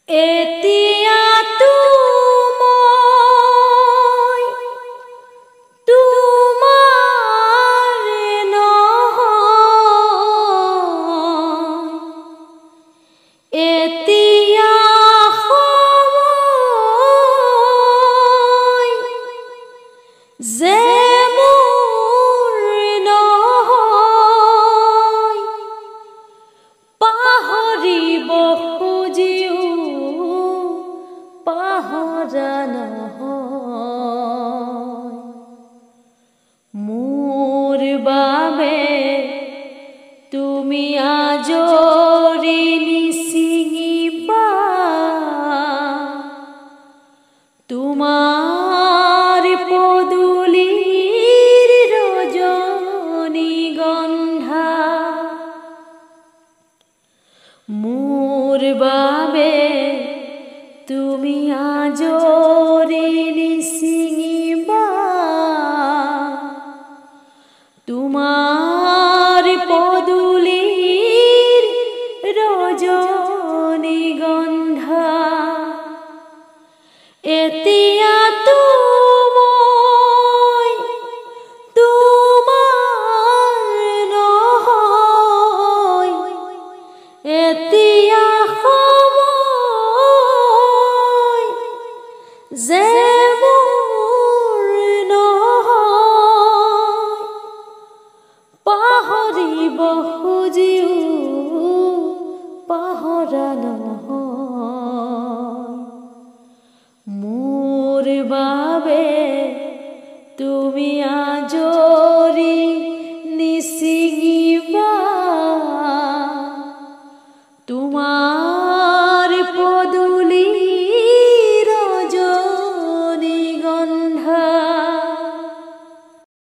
এতিয়া মই তোমাৰ নহয়, এতিয়া সময় যে মোৰ নহয়, পাহৰিব খুজিও পাহৰা নহয়। মোৰ বাবে তুমি আজৰি নিচিঙিবা তোমাৰ পদূলিৰ ৰজনীগন্ধা। মোৰ বাবে তুমি আজৰি নিচিঙিবা তোমাৰ পদূলিৰ ৰজনীগন্ধা। এতিয়া মই তোমাৰ নহয়, এতিয়া সময় যে